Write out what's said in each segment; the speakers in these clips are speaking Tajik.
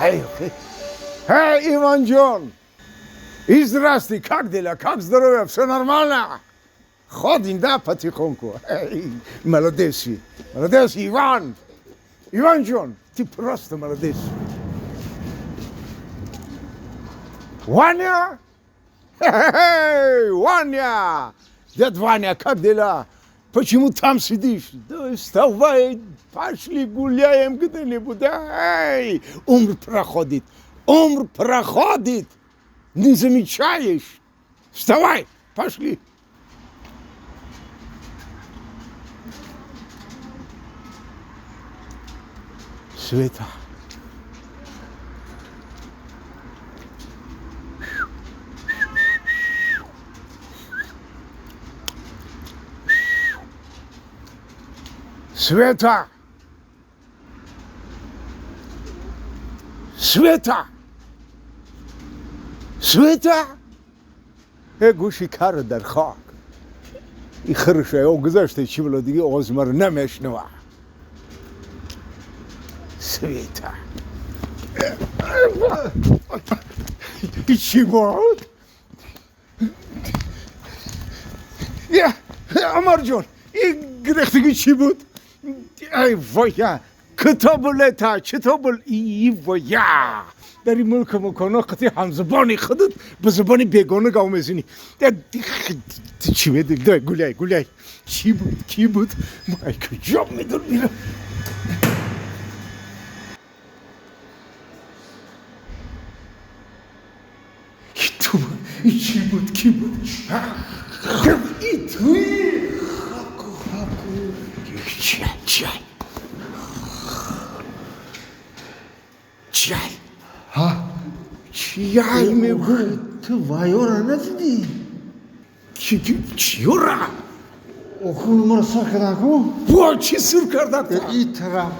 Эй, эй, Иван Джон! И здравствуй, как дела, как здоровье, все нормально? Ходим, да, потихоньку. Эй, молодец, молодец, Иван! Иван Джон, ты просто молодец. Ваня! Эй, Ваня! Дед Ваня, как дела? Почему там сидишь? Да вставай, пошли гуляем где-нибудь. Эй, умр проходит, умр проходит. Не замечаешь? Вставай, пошли. Света. Света! Света! Света! Гӯши кар дар хок. И хирша ё гузашта чӣ было диги оғози маро намешнава. Света. Чӣ буд? Я, Омарҷон, ин гирехтагӣ чӣ буд? Эй воя, китобулета, читобул и воя. Дар ин мулку маконо қати ҳамзабони худат ба забони бегона гав мезанӣ. Чӣ медонӣ? Гуляй, гуляй. Чӣ буд, кӣ буд? Ай куҷо медонӣ? Ту чӣ буд, кӣ буд? И туи. Чай, чай. Чай. Ҳа? Чай мегӯ. Ту вайёра надидӣ? Чиёра? Охир маро сар кардан ку? Во, чӣ сир кардан? И тараф.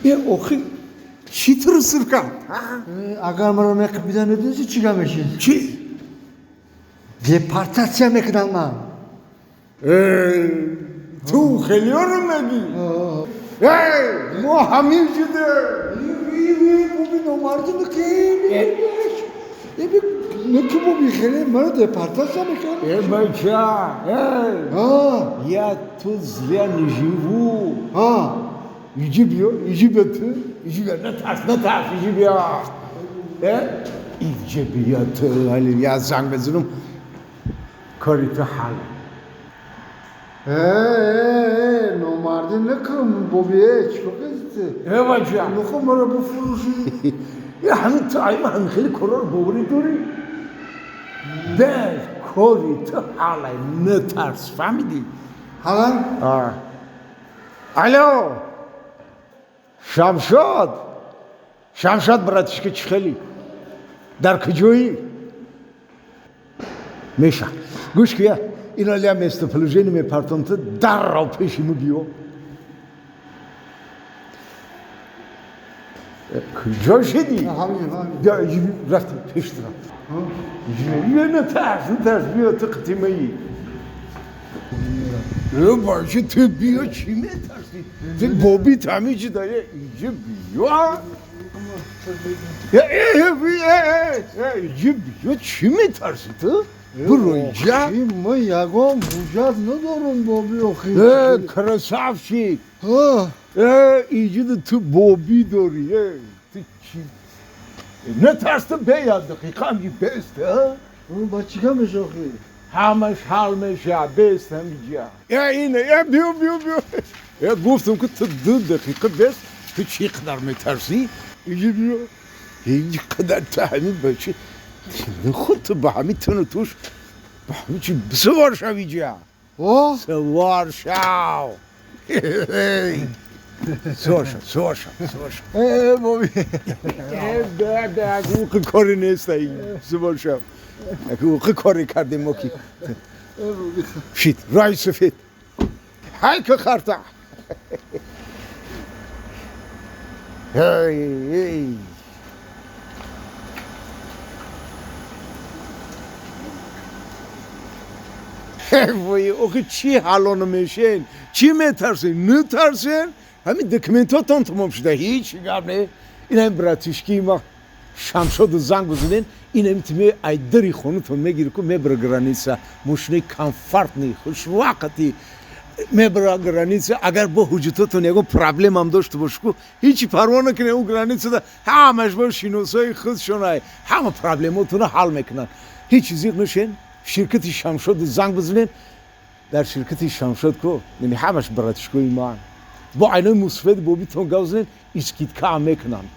Э, охир чӣ туро сир кард? Агар маро меқабидан медонисти чӣ гап мешид? Чӣ? Депортатсия мекунам ман. Э, ту хелиёро мегӣ? Эй, мо ҳамин шуда. Боби номардӣ мекунӣ. Неки боби хеле маро депортатсия мекунам. Э, бача, эй, я тут зря не живу. Иди биё, иди биё ту, иди биё, натарс, натарс, иди биё. Э, иди биё ту, ҳали я занг мезанам, кори ту ҳал. Э, номардӣ накун, боби, э, чикор кардӣ ту? Э, бача. Нахо маро бифурӯшӣ. Э, ҳамин ту ай ҳамин хеле корро боварӣ дорӣ? Бе, кори ту ҳалай, натарс, фаҳмидӣ? Ҳалай? Алло! Шамшод! Шамшод, братишка, чӣ хелӣ? Дар куҷоӣ? Меша. Гӯш кия, иналия местоположение мепартом ту дарро пеши мо биё. Куҷо шидӣ? Рафтем пеш тра. Натарс, натарс, биё ту қитимаӣ. Бача, ту биё, чӣ метарсӣ? Ту боби ҳамин чӣ дорӣ? Иҷа биё. Иҷа биё, чӣ метарсӣ ту? Буро иҷа. Ман ягон ҳуҷҷат надорам, боби, охир. Э, красавчик. Э, иҷа ту бобӣ дорӣ. Э, ту чӣ? Натарс, ту бея дақиқа ҳамҷи бест, а? Ба чӣ гап меша охир? Ҳамаш ҳал меша, бест ҳамиҷа. Э, ина, э, биё, биё, биё. Э, гуфтам ки ту 2 дақиқа бест, ту чӣ қадар метарсӣ? Иҷа биё. Ҳеҷ қадар ту ҳамин бача. Худ ту ба ҳамин туну туш, ба ҳамин чи сувор шав иҷа. О? Сувор шав. Сувор шав, сувор шав, сувор шав. Э, боби. Э, бе, бе, уқи кори нест, ай. Сувор шав. Уқи кори кардем мо ки. Шит, рай сафед. Ҳай ки харта. Эй, эй. Вой, охи чӣ ҳалоно мешен? Чӣ метарсен? Натарсен? Ҳамин документотон тамом шуда, ҳеҷ гап не. Инам братишки ма Шамшоду занг бизанен, инам тиме ай дари хонатон мегири ку, мебара граница, мошинаи комфортный, хушвақти мебара граница. Агар бо ҳуҷҷатотон ягон проблемам дошта бош ку, ҳичи парво накунед, ӯ границада ҳамаш бо шиносои худшонай, ҳама проблемотонро ҳал мекунанд. Ҳеҷ зиқ нашен, ширкати Шамшоду занг бизанен. Дар ширкати Шамшод ку неми ҳамаш братишкои ман, бо айнои мусфед бобитон гап занен, скидка ҳам мекунанд.